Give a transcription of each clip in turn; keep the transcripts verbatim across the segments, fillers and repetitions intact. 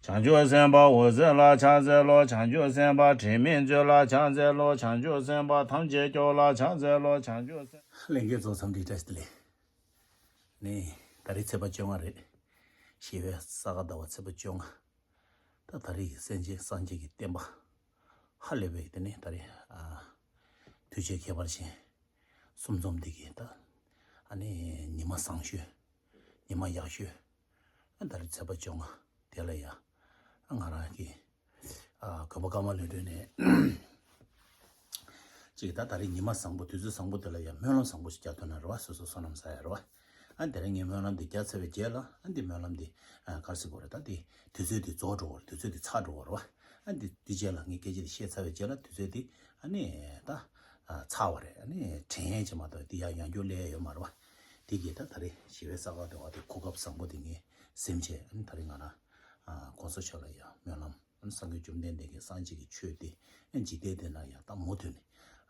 བྱང་ཆུབ་སེམས་དཔའ་འོད་ཟེར་ལ་ཕྱག་འཚལ་ལོ། བྱང་ཆུབ་སེམས་དཔའ་དྲི་མེད་མཛོད་ལ་ཕྱག་འཚལ་ལོ། བྱང་ཆུབ་སེམས་དཔའ་ཐམས་ཅད་སྐྱོབ་ལ་ཕྱག་འཚལ་ལོ། བྱང་ཆུབ་སེམས། ལྷན་རྒྱས་ཚོ་འཚམས་འདྲི་བཀྲ་ཤིས་བདེ་ལེགས། ནི། ད་རེས་ཚེས་པ་བཅོ་ལྔ་རེད། ཞི་བའི་ས་ག་ཟླ་བ་ཚེས་པ་བཅོ་ལྔ། ད་ད་རེས་ཀྱི་སེམས་ཅན་སངས་རྒྱས་ཀྱི་བསྟན་པ། ཧ་ལས་པའི་དེ་ནི་ད་རེས་ཨ། དུས་ཆེན་ཁྱད་པར་ཅན། གསུམ་འཛོམས་འདི་གི་ད། ཨ་ནི་ཉི་མ་བཟང་ཤོས། ཉི་མ་ཡག་ཤོས། ཨ་ད་རེས་ཚེས་པ་བཅོ་ལྔ་དེ་ལ་ཡ། ཨ་ང་རང་གི། ཨ་གོམ་པ་ཀརྨ་ལོས་སྒྲོན་ནས། ཅིག་ད་ད་རེས་ཉི་མ་བཟང་པོ་དུས་ཚོད་བཟང་པོ་དེ་ལ་ཡ་སྨོན་ལམ་བཟང་པོ་ཞིག་རྒྱག་ཐུབ་ན་རེད་བ། སོ་སོ་བསོད་ནམས་བསགས་ཡ་རེད་བ། ཨ་དེ་རིང་ངས་སྨོན་ལམ་འདི་རྒྱག་ཚར་བའི་རྗེས་ལ་ཨ་འདི་སྨོན་ལམ་འདི་ཨ་ག་རེ་ཟེར་དགོས་རེད། ད་འདི་དུས་ཚོད་འདི་རྫོགས་འགྲོ་བ་རེད། དུས་ཚོད་འདི་ཚར་འགྲོ་བ་རེད་བ། ཨ་འདི་འདི་རྗེས་ལ་ངས་སྐད་ཆ་འདི་བཤད་ཚར་བའི་རྗེས་ལ་དུས་ཚོད་འདི་ཨ་ནི་ད་ཨ་ཚར་བ་རེད། ཨ་ནི་དྲན་ཡས་ཅིག་མ་གཏོགས་འདི་ཡང་ཡང་བསྐྱར་སླེབས་ཡ་ཡོད་མ་རེད་བ། འདི་གིས་ད་ད་རེས་ཞི་བའི་ས་ག་ཟླ་བ་འདི་གོ་སྐབས་བཟང་པོ་འདི་ངས་ཟིན་བྱས། ཨ་ནི་ད་རེས་ང་རང་ཨ་གོང་ས་མཆོག་ལ་ཡང་སྨོན་ལམ། ཨ་ནི་སངས་རྒྱས་བཅོམ་ལྡན་འདས་ཀྱི་སངས་རྒྱས་ཀྱི་ཆོས་དེ་ཨ་འཇིག་རྟེན་འདི་ན་ཡང་ད་མུ་མཐུད་ནས་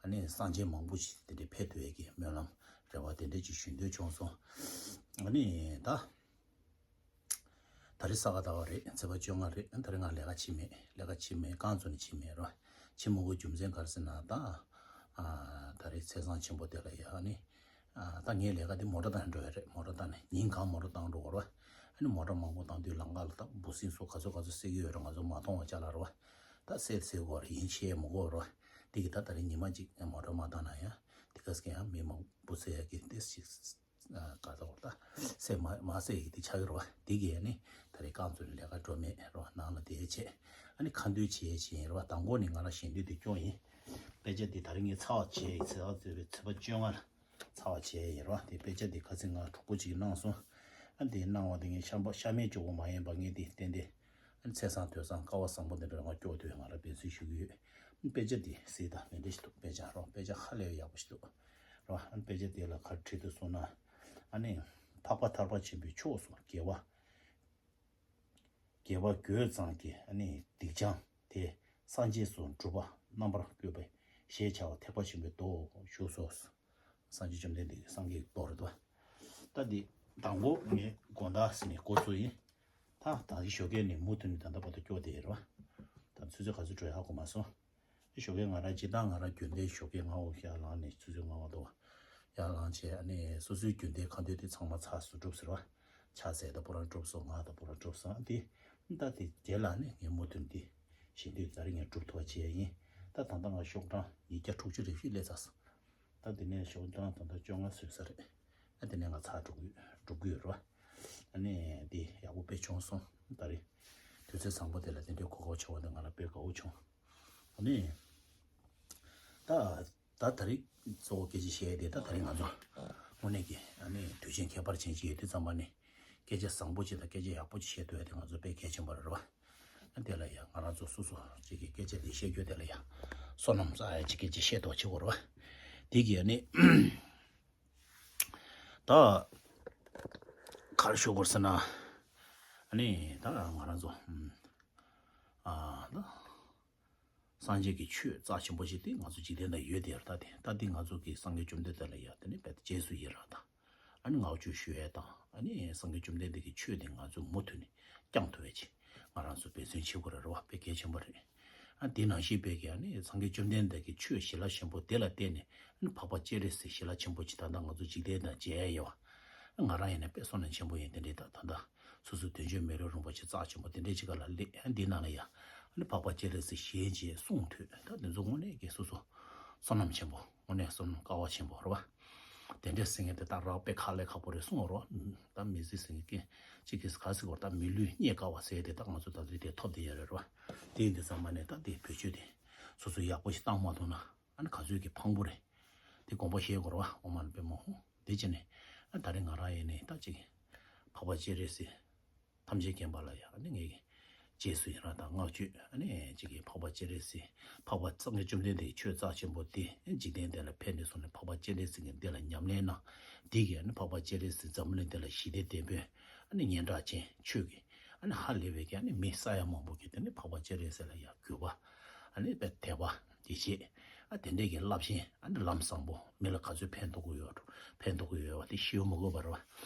ཨ་ནི་སངས་རྒྱས་མང་པོ་ཞིག་དེ་འདྲའི་ཕེབས་ཐུབ་ཡས་ཀྱི་སྨོན་ལམ་རེ་བ་དེ་འདྲ་ཅིག་ཞུ་འདོད་བྱུང་སོང་། ཨ་ནི་ད་ད་རེས་ས་ག་ཟླ་བ་རེད། ཚེས་པ་བཅོ་ལྔ་རེད། ད་རེས་ང་ལས་ཀ་ཕྱིན་མེད། ལས་ཀ་ཕྱིན་མེད། རྐང་བཙུགས་ནས་ཕྱིན་མེད་རོ། ཕྱིན་མ་དགོས་རྒྱུ་མཚན་ག་རེ་ཟེར་ན་ད། ཨ་ད་རེས་མཚན་བཟང་ཆེན་པོ་དེ་ལ་ཡ་ཨ་ནི། ཨ་ད་ངའི་ལས་ཀ་དེ་མོ་ཊ་བཏང་འགྲོ་ཡ་རེད། མོ་ཊ་བཏང་ནས་ཉིན་གང་མོ་ཊ་བཏང་འགྲོ་དགོས་རེད་བ། ཨ་ནི་མོ་ཊ་མང་པོ་བཏང་དུས་ལམ་ཁ་ལ་ད་འབུ་སྲིན་སོགས་ག་ཚོད་ག་ཚོད་བསད་ཀྱི་ཡོད་རེད། ང་ཚོ་མ་མཐོང་བ་ཅ་ལག་རེད་བ། ད་བསད་བསད་དགོས་རེད། ཡིན་ཆད་མི་དགོས་རེད་བ། དེ་གི་ད་ད་རེས་ཉི་མ་གཅིག་མོ་ཊ་མ་བཏང་ན་ཡང་དེ་ག་ཟེ་ག་ཡང་མི་མང་འབུ་བསད་ཡ་གི་དེ་ཞིག་ག་ད་བར་ད་བསད་མ་མ་བསད་ཡ་གི་དེ་ཆགས་ཀྱི་རེད་བ། དེ་གི་ཨ་ནི་ད་རེས་རྐང་བཙུགས་ནས་ལས་ཀ་འགྲོ་མེད་རེད་བ། ནང་ལ་བསྡད་བྱས་ཨ་ནི་ཁ་འདོན་བྱེད་ཡ་བྱེད་ཡིན་རེད་བ། དང་པོ་ནི་ང་རང་ཞལ་འདོན་དེ་སྐྱོང་ཡིན། དཔེ་ཆ་འདི་ད་རེས་ངས་ཚར་བ་བྱས་ཡིན། ཚེས་པ་བཅོ་ལྔ་ལ། ཚར་བ་བྱས་ཡིན་རོ། དེ་དཔེ་ཆ་འདི་ཁ་སང་ང་གྲོགས་པོ་གཅིག་གིས་གནང་སོང་། ཨ་འདི་གནང་བ་དེ་ངས་ཤ་མ་ཤ་མེད་སྐྱོ་པོ་མ་ཡིན་པ་ངས་འདི་བསྟན་ཏེ། ཨ་ཚེས་བཟང་དུས་བཟང་སྐལ་བ་བཟང་པོ་འདི་འདྲ་ང་སྐྱོ་དུས་ང་ལ་འབད་བརྩོན་ཞུ་གི་ཡོད། དཔེ་ཆ་འདི་གཟིགས་དང་། དེ་འདྲ་ཞིག་འདུག་དཔེ་ཆ་རོ། དཔེ་ཆ་ཧ་ལས་ཡག་པོ་ཞིག་འདུག་རོ། ཨ་དཔེ་ཆ་དེ་ལ་ག་རེ་བྲིས་འདུག་གསུངས་ན། ཨ་ནི་འཕགས་པ་ཐར་པ་ཆེན་པོའི་ཕྱོགས་སུ་དགེ་བ། དགེ་བ་དགོས་གཙང་གི་ཨ་ནི་སྡིག་སྦྱང་དེ་སངས་རྒྱས་སུ་འགྲུབ་པ་རྣམ་པར་བཀོད་པའི་ཞེས་བྱ་བ་ཐེག་པ་ཆེན་པོའི་མདོ་བཞུགས་སོ། སངས་རྒྱས་བཅོམ་ལྡན་འདས་ཀྱི་སངས་རྒྱས་ཀྱི་མདོ་རེད་དོ། ད་འདི་དང་པོ་ངས་དགོང་དག་ཟིན་ནས་འགོ་ཚུགས་ཡིན། ད་ད་གི་ཞོགས་ཀས་ནས་མུ་མཐུད་ནས་ད་ལྟ་བར་དུ་སྐྱོ་བསྡད་ཡོད་རེད་བ། ད་ཆུ་ཚོད་ག་ཚོད་འགྲོ་ཡག་གོ་མ་སོང་། ཞོགས་ཀས་ང་རང་སྤྱིར་བཏང་ང་རང་རྒྱུན་ལྡན་ཞོགས་ཀས་སྔ་པོ་ཡར་ལངས་ནས་ཆུ་ཚོད་ལྔ་པ་དང་ཡར་ལངས་བྱས། ཨ་ནི་སོ་སོའི་རྒྱུན་ལྡན་ཁ་འདོན་དེ་ཚང་མ་ཚར་སོང་། གྲུབ་ཟེར་བ། ཕྱག་འཚལ་ད་པོ་རང་གྲུབ་སོང་། ང་ད་པོ་རང་གྲུབ་སོང་། ཨ་དེ་ད་དེ་རྗེས་ལ་ནི་ངས་མུ་མཐུད་དེ་ཞལ་འདོན་ད་རེས་ངས་གྲུབ་ཐུབ་པ་བྱས་ཡིན། ད་ད་ལྟ་ང་ཤོག་གྲངས་ཉིས་བརྒྱ་དྲུག་ཅུ་རེ་བཞི་སླེབས་ཚར་སོང་། ད་དེ་ནས་ཤོག་གྲངས་ད་ལྟ་བཅོ་ལྔ་བཟོས་ས་རེད། ཨ་དེ་ནས་ང་ཚར་འགྲོ་གི་ཡོད། འགྲོ་གི་ཡོད་རེད་བ། ཨ་ནི་དེ་ཡག་པོ་དཔེ་བྱུང་སོང་། ད་རེས་དུས་ཚོད་བཟང་པོ་དེ་ལ་དེ་འདྲའི་གོ་སྐབས་བྱུང་བ་དེ་ང་ལ་དཔེ་དགའ་བོ་བྱུང་། ཨ་ནི། ད་ད་ད་རེས་གཙོ་བོ་སྐད་ཆ་བཤད་ཡས་དེ་ད་ད་རེས་ང་ཚོ་དངོས་གནས་ཀྱི་ཨ་ནི་དུས་ཆེན་ཁྱད་པར་ཅན་ཅིག་ཡོད་དུས་ཙམ་པ་ནི་སྐད་ཆ་བཟང་པོ་ཅིག་དང་སྐད་ཆ་ཡག་པོ་ཅིག་བཤད་ཐུབ་ཡ་དེ་ང་ཚོ་དཔེ་གལ་ཆེན་པོ་རེད་བ། ཨ་དེ་ལ་ཡང་ང་རང་ཚོ་སོ་སོ་ཅིག་གི་སྐད་ཆ་དེ་བཤད་རྒྱུ་དེ་ལ་ཡང་བསོད་ནམས་བསགས་ཡ་ཅིག་སྐད་ཆ་བཤད་ཐུབ་བྱེད་དགོས་རེད་བ། དེ་གི་ཨ་ནི་ད་ག་རེ་ཞུ་དགོས་ཟེར་ན། ཨ་ནི་ད་ང་རང་ཚོ་ཨ་ད། སངས་རྒྱས་ཀྱི་ཆོས་རྩ་ཆེན་པོ་ཞིག་དེ་ང་ཚོ་འཇིག་རྟེན་ན་ཡོད་དེ་ར། ད་དེ་ད་དེ་ང་ཚོ་གི་སངས་རྒྱས་བཅོམ་ལྡན་འདས་ལ་ཡ་དེ་ནི་རྦད་དེ་རྗེས་སུ་ཡི་རང་དང་། ཨ་ནི་བསྔགས་བརྗོད་ཞུ་ཡས་དང་། ཨ་ནི་སངས་རྒྱས་བཅོམ་ལྡན་འདས་ཀྱི་ཆོས་དེ་ང་ཚོ་མུ་མཐུད་ནས་བསྐྱང་ཐུབ་ཡས་ཅིག་ང་རང་ཚོ་འབད་བརྩོན་བྱེད་དགོས་རེད་བ། དཔེ་གལ་ཆེན་པོ་རེད། ཨ་དེ་ནང་བཞིན་དཔེ་གི་ཨ་ནི་སངས་རྒྱས་བཅོམ་ལྡན་འདས་ཀྱི་ཆོས་ཞི་ལྷག་ཆེན་པོ་དེ་ལ་བརྟེན་ནས་ཨ་ནི་འཕགས་པ་སྤྱན་རས་གཟིགས་ཞི་ལྷག་ཆེན་པོ་ཅིག་ད་ལྟ་ང་ཚོ་འཇིག་རྟེན་དང་མཇལ་ཡས་ཡོད་བ། ང་རང་ཡིན་ན་དཔེ་བསོད་ནམས་ཆེན་པོ་ཡིན། དེ་འདྲའི་ད་ད་ལྟ་སོ་སོ་དོན་གཅོད་མེ་རི་རིན་པོ་ཆེ་རྩ་ཆེན་པོ་དེ་འདྲའི་ཅིག་ག་ལ་སླེབས། ཨ་འདི་ནང་ལ་ཡ་ཨ་ནི་འཕགས་པ་སྤྱན་རས་གཟིགས་ཞལ་མཇལ་གསུང་ཐོས། ད་དེ་ཚོ་དངོས་གནས་ཀྱི་སོ་སོ་བསོད་ནམས་ཆེན་པོ། དངོས་གནས་བསོད་ནམས་དཀའ་བ་ཆེན་པོ་རེད་བ། དེ་འདྲའི་ཟེར་མཁན་དེ་ད་རག་དཔེ་ཁག་ལས་ཁག་པོ་རེད་གསུང་རོགས། ད་མི་ཚེ་ཟེར་མཁན་ཅིག་གིས་ག་ཟེར་དགོས། ད་མི་ལུས་རྙེད་དཀའ་བ་ཟེར་དེ་ད་ང་ཚོ་ད་དུས་དེ་ཐོབ་བསྡད་ཡོད་རེད་བ། དེ་ཡིན་དུས་ཙམ་པ་ནས་ད་དེ་བེད་སྤྱོད་དེ་སོ་སོ་ཡག་པོ་ཞིག་བཏང་མ་ཐུབ་ན། ཨ་ནི་ག་ཚོད་ཀྱི་ཕངས་པོ་རེད། དེ་དགོངས་པ་བཞེས་དགོས་རེད་བ། ཨོཾ་མ་ཎི་པདྨེ་ཧཱུྃ། དེ་བྱས་ནས་ཨ་ད་རེས་ང་རང་ཡིན་ནས་ད་ཅིག་འཕགས་པ་སྤྱན་རས་གཟིགས་ཐམས་ཅད་མཁྱེན་པ་ལ་ཡ་ཨ་ནི་ངས་རྗེས་སུ་ཡི་རང་དང་བསྔགས་བརྗོད། ཨ་ནི་ཅིག་གི་འཕགས་པ་སྤྱན་རས་གཟིགས་འཕགས་པ་སངས་རྒྱས་བཅོམ་ལྡན་འདས་ཀྱི་ཆོས་རྩ་ཆེན་པོ་དེ་འཇིག་རྟེན་འདི་ལ་ཕེབས་ནས་སོང་ནས་འཕགས་པ་སྤྱན་རས་གཟིགས་ཀྱི་མདུན་ལ་ཉམས་ལེན་གནང་། དེ་གིས་ཨ་ནི་འཕགས་པ་སྤྱན་རས་གཟིགས་འཛམ་བུ་གླིང་འདི་ལ་ཞི་བདེའི་དེད་དཔོན། ཨ་ནི་སྙན་གྲགས་ཅན་ཆོས་ཀྱི་ཨ་ནི་ཧ་ལས་པའི་གི་ཨ་ནི་མི་ས་ཡ་མང་པོ་གིས་དེ་ནི་འཕགས་པ་སྤྱན་རས་གཟིགས་ལ་ཡང་གུས་པ། ཨ་ནི་དཔེ་དད་པ་ཡིད་ཆེས། ཨ་དེ་འདྲས་ཀྱི་རླབས་ཆེན་ཨ་ནི་ལམ་བཟང་པོ་མི་ལ་ག་ཚོད་ཕན་ཐོགས་ཀྱི་ཡོད་འགྲོ། ཕན་ཐོགས་ཀྱི་ཡོད་པ་དེ་ཤེས་མི་དགོས་པ་རེད་བ།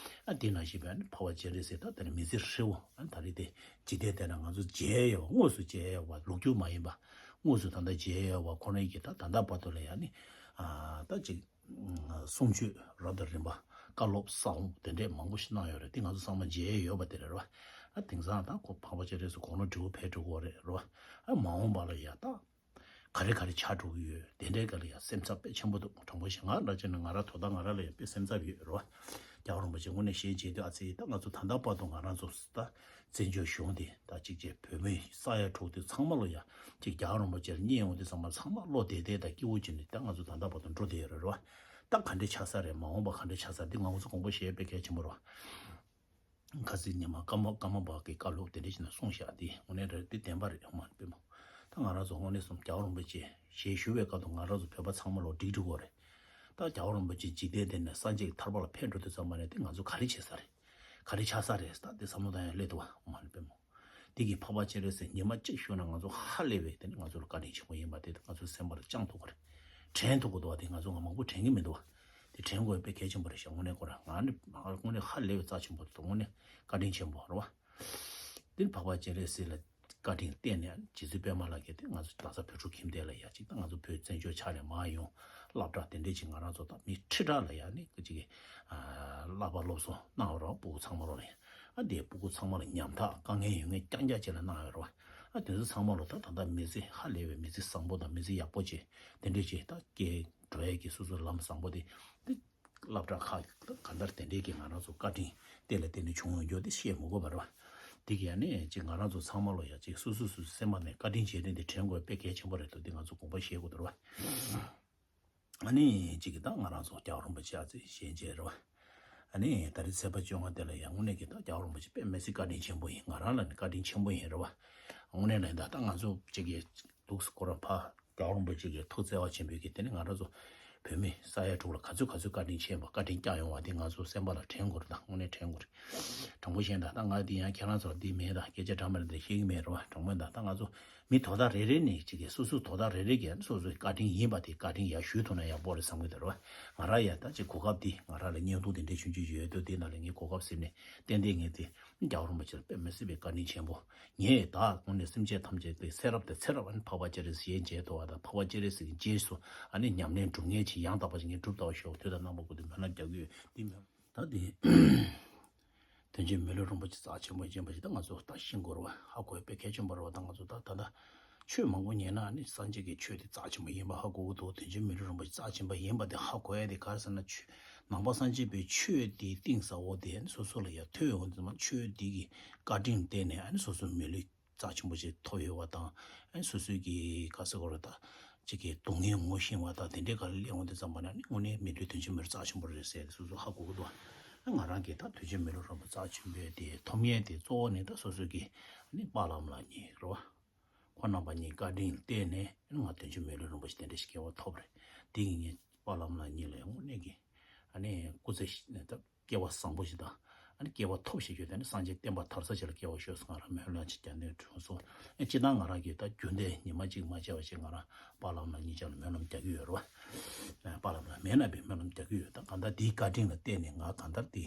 ཨ་དེ་ནང་བཞིན་པའི་ཨ་ནི་འཕགས་པ་སྤྱན་རས་གཟིགས་ད་དེ་ནི་མི་ཚེ་ཧྲིལ་བོ་ཨ་ནི་ད་རེས་དེ་འཇིག་རྟེན་དེ་ན་ང་ཚོ་མཇལ་ཡོད་པ་དངོས་སུ་མཇལ་ཡོད་པ་ལོ་རྒྱུས་མ་ཡིན་པ་དངོས་སུ་ད་ལྟ་མཇལ་ཡོད་པ་ཁོ་རང་གིས་ད་ད་ལྟ་བར་དུ་ལ་ཡ་ནི་ཨ་ད་ཅིག་གསུང་ཆོས་རབ་དང་རིམ་པ་བཀའ་སློབ་ས་འོང་དེ་འདྲས་མང་པོ་ཞིག་གནང་ཡོད་རེད། དེ་ང་ཚོ་ཚང་མ་མཇལ་ཡོད་པ་དེ་རེད་རེད་བ། ཨ་དེང་སང་ད་ཁོ་འཕགས་པ་སྤྱན་རས་གཟིགས་དགུང་ལོ་བགྲེས་པོ་ཕེབས་འགྲོ་གི་རེད་རེད་བ། ཨ་མ་འོངས་པ་ལ་ཡ་ད་ག་རེ་ག་རེ་ཆགས་འགྲོ་གི་ཡོད་དེ་འདྲའི་སྐོར་ལ་ཡང་སེམས་འཚབ་དཔེ་ཆེན་པོ་འདུག་དྲང་པོ་ཞིག་ང་རང་ཅག་ནི་ང་རང་དོ་བདག་ང་རང་ལ་ཡང་དཔེ་སེམས་འཚབ་ཡོད་རེད་བ། རྒྱལ་བ་རིན་པོ་ཆེ་དངོས་གནས་ཞལ་མཇལ་དུས་ཨ་ཙི་ད་ང་ཚོ་ད་ལྟ་བར་དུ་ང་རང་ཚོ་ད་བཙན་བྱོལ་གཞུང་དེ་ད་གཅིག་བྱས་བོད་མི་ས་ཡ་དྲུག་དེ་ཚང་མ་ལ་ཡང་གཅིག་རྒྱལ་བ་རིན་པོ་ཆེ་ལ་བསྙེན་ཡོང་དུས་ཚང་མ་ཚང་མ་བློ་བདེ་བདེ་དང་སྐྱིད་པོ་བྱས་ནས་ད་ང་ཚོ་ད་ལྟ་བར་དུ་འགྲོ་བསྡད་ཡོད་རེད་རེད་བ། ད་ག་འདྲས་ཆགས་ས་རེད་མ་འོངས་པ་ག་འདྲས་ཆགས་ས་འདི་ང་ཚོ་དགོངས་པ་བཞེས་དཔེ་གལ་ཆེན་པོ་རེད་བ། ཁ་སང་ཉི་མ་ཀརྨ་ཀརྨ་པ་གི་བཀའ་སློབ་དེ་འདྲ་ཞིག་ན་གསུངས་བཞག་དེ་དངོས་གནས་རེད་དེ་བདེན་པ་རེད་ཨོཾ་མ་ཎི་པདྨེ། ད་ང་རང་ཚོ་དངོས་གནས་སོང་རྒྱལ་བ་རིན་པོ་ཆེ་ཞལ་བཞུགས་པའི་སྐབས་དུ་ང་རང་ཚོ་བོད་པ་ཚང་མ་ལོ་འགྲིག་འགྲིག་གོ་རེད། ད་རྒྱལ་བ་རིན་པོ་ཆེ་འཇིག་རྟེན་འདི་ནས་སངས་རྒྱས་ཀྱི་ཐར་པ་ལ་ཕེབས་འགྲོ་དུས་ཙམ་པ་ནས་དེ་ང་ཚོ་ག་རེ་བྱེད་ས་རེད། ག་རེ་ཆགས་ས་རེད་ད་དེ་བསམ་བློ་བཏང་ཡང་སླེབས་འདུག་བ་ཨོཾ་མ་ཎི་པདྨེ། དེ་གི་འཕགས་པ་སྤྱན་རས་གཟིགས་ཉི་མ་གཅིག་བཞུགས་ན་ང་ཚོ་ཧ་ལས་པའི་དེ་ནི་ང་ཚོ་ལ་བཀའ་དྲིན་ཆེན་པོ་ཡིན་པ་དེ་ང་ཚོའི་སེམས་པ་ལ་བཅངས་ཐུབ་ཀྱི་རེད། དྲན་ཐུབ་ཀྱི་འདུག་བ་དེ་ང་ཚོ་ང་མང་པོ་དྲན་གྱི་མི་འདུག་བ། དེ་དྲན་དགོས་དཔེ་གལ་ཆེན་པོ་རེད་ཤག་དངོས་གནས་ཁོ་རང་ང་ནི་དངོས་གནས་ཧ་ལས་པའི་རྩ་ཆེན་པོ་འདུག་དངོས་གནས་བཀའ་དྲིན་ཆེན་པོ་རེད་བ། དེ་ནི་འཕགས་པ་སྤྱན་རས་གཟིགས་ལ་བཀའ་དྲིན་བརྟེན་ནས་རྗེ་བཙུན་པད་མ་ལགས་ཀྱིས་དེ་ང་ཚོ་ད་ས་བོད་ཕྲུག་ཁྱིམ་སྡེ་ལ་ཡ་གཅིག་དང་ང་ཚོ་བོད་བཙན་བྱོལ་ཆ་ནས་མར་ཡོང་སློབ་གྲྭ་དེ་འདྲས་ཅིག་ང་རང་ཚོ་དང་མི་ཁྲི་ཕྲག་ལ་ཡ་ནི་ཅིག་གི་བསླབ་པ་སློབ་གསོ་གནང་རོགས་སྤུ་གུ་ཚང་མ་རོགས་ལ་ཡ། ཨ་དེ་སྤུ་གུ་ཚང་མ་ལ་ཉམ་ཐག་དཀའ་ངལ་ཡོད་མཁན་རྐྱང་རྐྱང་ཅིག་ལ་གནང་ཡོད་རེད་བ། ཨ་དེ་ཚོ་ཚང་མ་ལ་ད་ད་ལྟ་མི་ཚེ་ཧ་ལས་པའི་མི་ཚེ་བཟང་པོ་དང་མི་ཚེ་ཡག་པོ་ཅིག་དེ་འདྲས་ཅིག་ད་སྐྱེལ་འགྲོ་ཡས་ཀྱི་སོ་སོའི་ལམ་བཟང་པོ་དེ་དེ་སློབ་གྲྭ་ཁག་ག་འདྲ་དེ་འདྲས་ཀྱི་ང་རང་ཚོ་བཀའ་དྲིན་དེ་ལ་བརྟེན་ནས་བྱུང་ཡོད་རྒྱུ་དེ་བཤད་མི་དགོས་པ་རེད་བ། དེ་གི་ཡ་ནས་ཅིག་ང་རང་ཚོ་ཚང་མ་ལ་ཡ་ཅིག་སོ་སོ་སོ་སོའི་སེམས་པ་ནས་བཀའ་དྲིན་རྗེས་དྲན་དེ་དྲན་དགོས་དཔེ་གལ་ཆེན་པོ་རེད་འདུག་དེ་ང་ཚོ་དགོངས་པ་བཞེས་དགོས་འདུག་རེད་བ། ཨ་ནི་གཅིག་གིས་ད་ང་རང་ཚོ་རྒྱལ་བ་རིན་པོ་ཆེ་ཨ་ཙི་ཞལ་མཇལ་རེད་བ། ཨ་ནི་ད་རེས་ཚེས་པ་བཅོ་ལྔ་དེ་ལ་ཡང་དངོས་གནས་ཀྱི་ད་རྒྱལ་བ་རིན་པོ་ཆེ་དཔེ་མི་སྲིད་བཀའ་དྲིན་ཆེན་པོ་ཡིན། ང་རང་ལ་ནི་བཀའ་དྲིན་ཆེན་པོ་ཡིན་རེད་བ། དངོས་གནས་ལ་ད་ད་ང་ཚོ་གཅིག་གིས་འདུག་སེ་ཁོ་རང་ཕ་རྒྱལ་བ་རིན་པོ་ཆེ་གི་ཐུགས་བརྩེ་བ་ཆེན་པོས་ཀྱི་དེ་ནི་ང་རང་ཚོ་བོད་མི་ས་ཡ་དྲུག་ལ་ག་ཚོད་ག་ཚོད་བཀའ་དྲིན་ཆེན་པོ་བཀའ་དྲིན་བསྐྱངས་ཡོང་བ་དེ་ང་ཚོ་སེམས་པ་ལ་དྲན་དགོས་རེད། ད་དངོས་གནས་དྲན་དགོས་རེད། དྲང་པོ་བཤད་ན་ད་ང་འདི་ཡང་ཁྱེད་རང་ཚོར་འདི་མེད་ད་སྐད་ཆ་འདྲ་མི་འདྲ་འདི་བཤད་ཀྱི་མེད་རེད་བ། དྲང་པོ་ད་ད་ང་ཚོ་མི་དོ་བདག་རེ་རེ་ནས་ཅིག་གིས་སོ་སོའི་དོ་བདག་རེ་རེ་གིས་སོ་སོའི་བཀའ་དྲིན་ཡིན་པ་དེ་བཀའ་དྲིན་ཡར་ཞུས་ཐུབ་ན་ཡག་པོ་རེད་བསམ་གྱི་འདུག་རེད་བ། ང་རང་ཡ་ད་ཅིག་གོ་སྐབས་འདི་ང་རང་ལ་བརྙན་ཐུང་དེ་འདྲའི་ཆུང་ཆུང་ཡོད་དུས་དེ་ནང་ལ་ངས་གོ་སྐབས་ཟིན་ནས་ཏན་ཏན་ངས་དེ་རྒྱལ་བ་རིན་པོ་ཆེ་ལ་དཔེ་མི་སྲིད་པའི་བཀའ་དྲིན་ཆེན་པོ། ངས་ད་དངོས་གནས་སེམས་ཅན་ཐམས་ཅད་དེ་ཚེ་རབས་དེ་ཚེ་རབས་ཨ་ནི་འཕགས་པ་སྤྱན་རས་གཟིགས་ཞལ་མཇལ་ཐུབ་པ་དང་འཕགས་པ་སྤྱན་རས་གཟིགས་ཀྱི་རྗེས་སུ་ཨ་ནི་ཉམས་ལེན་སྒྲུབ་མཁན་ཅིག་ཡང་དག་པ་ཞིག་ངས་སྒྲུབ་ཐུབ་པ་ཤོག་དུས་དང་རྣམ་པ་ཀུན་ཏུ་སྨོན་ལམ་རྒྱག་གི་ཡོད། འདི་སྨོན་ད་འདི། དོན་གཅོད་མི་ལུས་རིན་པོ་ཆེ་རྩ་ཆེན་པོ་ཡིན་པ་ཞིག་ད་ང་ཚོ་ད་ཤེས་དགོས་རེད་བ། ཧ་གོ་ཡ་དཔེ་གལ་ཆེན་པོ་རེད་བ། ད་ང་ཚོ་ད་ད་ད་ཆོས་མང་པོ་ཉན་ན་ནི་སངས་རྒྱས་ཀྱི་ཆོས་དེ་རྩ་ཆེན་པོ་ཡིན་པ་ཧ་གོ་གི་འདུག་དོན་གཅོད་མི་ལུས་རིན་པོ་ཆེ་རྩ་ཆེན་པོ་ཡིན་པ་དེ་ཧ་གོ་ཡ་དེ་ག་རེ་ཟེར་ན་ཆོས་ནང་པ་སངས་རྒྱས་པའི་ཆོས་དེའི་གཏིང་ཟབ་པོ་དེ་ནི་སོ་སོ་ལ་ཡ་ཐོས་ཡོང་དུས་ཙམ་ཆོས་དེ་གི་བཀའ་དྲིན་བརྟེན་ནས་ཨ་ནི་སོ་སོ་མི་ལུས་རྩ་ཆེན་པོ་ཞིག་ཐོབ་ཡོད་པ་དང་། ཨ་ནི་སོ་སོའི་གི་ག་ཟེར་དགོས་རེད་ད། ཅིག་གི་སྡུག་བསྔལ་ངོ་ཤེས་པ་དང་དེ་འདྲའི་སྒང་ལ་སླེབས་འོང་དུས་ཙམ་པ་ནས་ཨ་ནི་དངོས་གནས་མི་ལུས་དོན་གཅོད་མི་ལུས་རྩ་ཆེན་པོ་རེད་ཟེར་ཏེ་སོ་སོ་ཧ་གོ་གི་འདུག་ཨ་ང་རང་གིས་ད་དོན་གཅོད་མི་ལུས་རིན་པོ་ཆེ་རྩ་ཆེན་པོའི་དེ་ཐོབ་མཁན་དེ་གཙོ་བོ་ནི་ད་སོ་སོའི་གི་ཨ་ནི་པཱ་ལགས་རྣམ་པ་གཉིས་རེད་བ། ཁོང་རྣམ་པ་གཉིས་བཀའ་དྲིན་བརྟེན་ནས་ཨ་ནི་ང་དོན་གཅོད་མི་ལུས་རིན་པོ་ཆེ་དེ་འདྲ་ཞིག་སྐྱེ་བ་ཐོབ་རེད། དེ་གི་ངས་པཱ་ལགས་རྣམ་པ་གཉིས་ལ་དངོས་གནས་ཀྱི་ཨ་ནི་སྐུ་ཚེ་ད། སྐལ་བ་བཟང་པོ་ཞིག་དང་། ཨ་ནི་སྐལ་བ་ཐོབ་ཞེས་བརྗོད་དེ་ནི་སངས་རྒྱས་བསྟན་པ་དར་ས་ཞིག་ལ་སྐལ་བ་ཤོར་སོང་། ང་རང་སྨོན་ལམ་ཅིག་རྒྱག་འདོད་བྱུང་སོང་། ཨ་སྤྱིར་བཏང་ང་རང་གིས་ད་རྒྱུན་ལྡན་ཉི་མ་གཅིག་མ་བྱས་པ་ཞིག་ང་རང་པཱ་ལགས་རྣམ་པ་གཉིས་ཆ་ལ་སྨོན་ལམ་རྒྱག་གི་ཡོད་རེད་བ། པཱ་ལགས་རྣམ་པ་མེད་ན་པའི་སྨོན་ལམ་རྒྱག་གི་ཡོད། ད་གང་ལྟར་འདིའི་བཀའ་དྲིན་ལ་བརྟེན་ནས་ང་གང་ལྟར་འདི་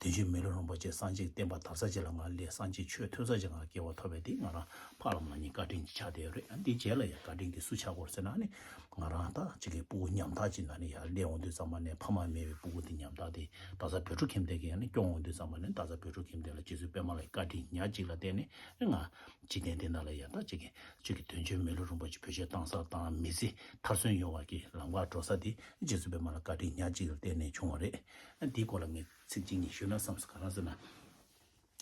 དོན་གཅོད་མི་ལུས་རིན་པོ་ཆེ་སངས་རྒྱས་བསྟན་པ་དར་ས་ཞིག་ལ་ང་སླེབས། སངས་རྒྱས་ཆོས་ཐོས་ས་ཞིག་ང་སྐལ་བ་ཐོབ་པའི་འདི་ང་རང་པཱ་ལགས་རྣམ་པ་གཉིས་བཀའ་དྲིན་གྱི་ཆགས་བསྡད་ཡོད་རེད། ཨ་འདི་རྗེས་ལ་ཡང་བཀའ་དྲིན་འདི་སུ་ཆགས་དགོས་ཟེར་ན་ཨ་ནི། ང་རང་ད་ཅིག་གི་སྤུ་གུ་ཉམ་ཐག་ཅིག་ན་ནི་ཡར་སླེབས་འོང་དུས་ཙམ་པ་ནས་ཕ་མ་མེད་པའི་སྤུ་གུ་དེ་ཉམ་ཐག་དེ་ད་ས་བོད་ཕྲུག་ཁྱིམ་སྡེ་གི་ཡང་ནི་སྐྱོང་འོང་དུས་ཙམ་པ་ནས་ད་ས་བོད་ཕྲུག་ཁྱིམ་སྡེ་ལ་རྗེ་བཙུན་པད་མ་ལགས་བཀའ་དྲིན་ཉག་གཅིག་ལ་བརྟེན་ནས་ནི་ང་འཇིག་རྟེན་འདི་ན་ལ་ཡང་ད་ཅིག་གི་ཅིག་གི་དོན་གཅོད་མི་ལུས་རིན་པོ་ཆེ་བོད་ཆས་བཏང་ས་དང་མི་ཚེ་མཐར་སོན་ཡོང་བ་གི་ལམ་ཁ་འགྲོ་ས་དེ་རྗེ་བཙུན་པད་མ་ལགས་བཀའ་དྲིན་ཉག་གཅིག་ལ་བརྟེན་ནས་བྱུང་བ་རེད། འདིའི་སྐོར་ལ་ངས་ཚིག་གཅིག་གཉིས་ཞུས་ན་བསམ་སོང་། ག་རེ་ཟེར་